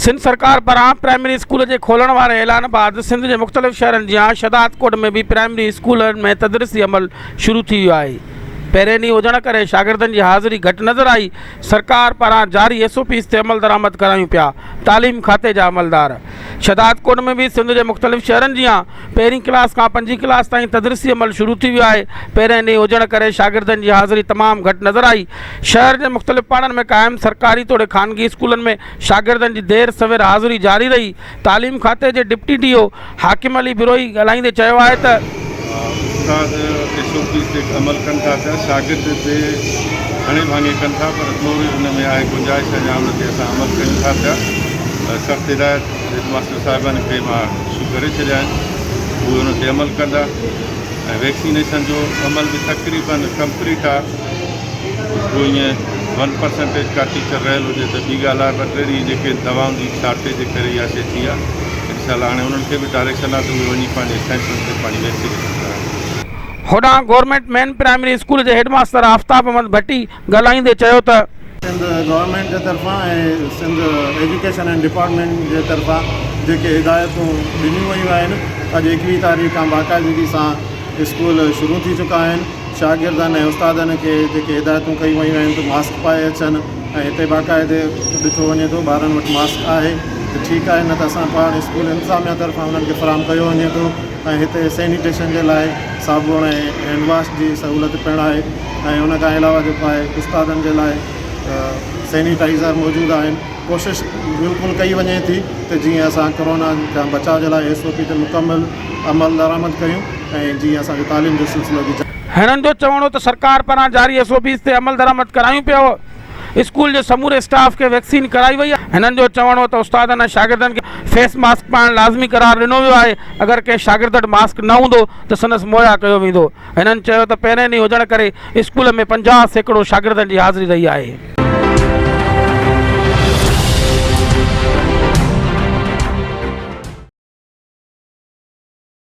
سنڌ سرڪار پاران primary school جي کولڻ واري اعلان بعد سنڌ جي مختلف شهرن جيان شهدادڪوٽ ۾ به پرائمري اسڪولن ۾ تدريسي عمل شروع ٿي ويو آهي. پهرين ڏينهن هجڻ ڪري شاگردن جي حاضري گهٽ نظر آئي، سرڪار پاران جاري ايس او پيز تي عملدرآمد ڪرايون پيا، تعليم کاتي جا عملدار شهدادڪوٽ ۾ به سنڌ جي مختلف شهرن جيان پهرين ڪلاس کان پنجين ڪلاس تائين تدريسي عمل شروع ٿي ويو آهي، پهرين ڏينهن هجڻ ڪري شاگردن جي حاضري تمام گهٽ نظر آئي، شهر جي مختلف پاڙن ۾ قائم سرڪاري توڙي خانگي اسڪولن ۾ شاگردن جي دير سوير حاضري جاري رهي، تعليم کاتي جي deputy D O Hakim Ali Brohi ڳالهائيندي چيو آهي ته. استاد ايس او پيز تي عمل ڪن ٿا پيا، شاگرد به گهڻي ڀاڱي ڪن ٿا پر ٿوري ان ۾ آهي گنجائش اڃا ان تي اسان عمل ڪيون ٿا پيا، سخت هدايت هيڊ ماستر صاحبان کي مان اشو ڪري ڇڏيا آهن اهي ان تي عمل ڪندا ۽ ويڪسينيشن جو عمل به تقريبن ڪمپليٽ آهي ڪو ائين ون پرسنٽيج ڪا ٽيچر رهيل هجي ته ٻي ڳالهه آهي ٻه ٽي ڏينهن جيڪي دوائن جي شارٽيج جي ڪري اها شي ٿي آهي انشاء الله هاڻي انهن کي به ڊائريڪشن آهي ته اهي وڃي پنهنجي سينٽرن تي پنهنجي ويڪسينيشن ڪرائين. هوڏانهن گورنمينٽ مين پرائمري اسڪول جي هيڊ ماستر آفتاب احمد ڀٽي ڳالهائيندي چيو ته. سنڌ گورنمينٽ جي طرفان ۽ سنڌ ايجوڪيشن اينڊ ڊپارٽمينٽ جي طرفان جيڪي هدايتون ڏنيون ويون آهن اڄ ايڪويهه تاريخ کان باقاعدگي سان اسڪول شروع ٿي چڪا آهن شاگردن ۽ استادن کي جيڪي هدايتون ڪيون ويون آهن ته ماسڪ پائي اچن ۽ هتي باقاعدي ڏٺو وڃي ٿو ٻارن وٽ ماسڪ آهي ته ٺيڪ آهي نه ته اسان پاڻ اسڪول انتظاميا طرفان انهن کي فراهم ڪيو وڃي ٿو ۽ هتي سينيٽيشن جي لاء صابڻ ۽ هينڊ واش جي سهولت پڻ آهي ۽ ان کان علاوه جيڪو آهي استادن جي لاء سينيٽائيزر موجود آهن ڪوشش بلڪل ڪئي وڃي ٿي ته جيئن اسان ڪورونا کان بچاء جي لاء ايس او پي تي مڪمل عمل درآمد ڪيون ۽ جيئن اسان جو تعليم جو سلسلو به جاري هنن جو چوڻ هو ته سرڪار پاران جاري ايس او پيز تي عمل درآمد ڪرايون پيو اسڪول جي سموري اسٽاف کي ويڪسين ڪرائي وئي آهي هنن جو چوڻ هو ته استادن ۽ شاگردن کي فيس ماسڪ پائڻ لازمي قرار ڏنو ويو آهي اگر ڪنهن شاگرد وٽ ماسڪ نه هوندو ته سندس مهيا ڪيو ويندو هنن چيو ته پهرين ڏينهن هجڻ ڪري اسڪول ۾ 50% شاگردن جي حاضري رهي آهي.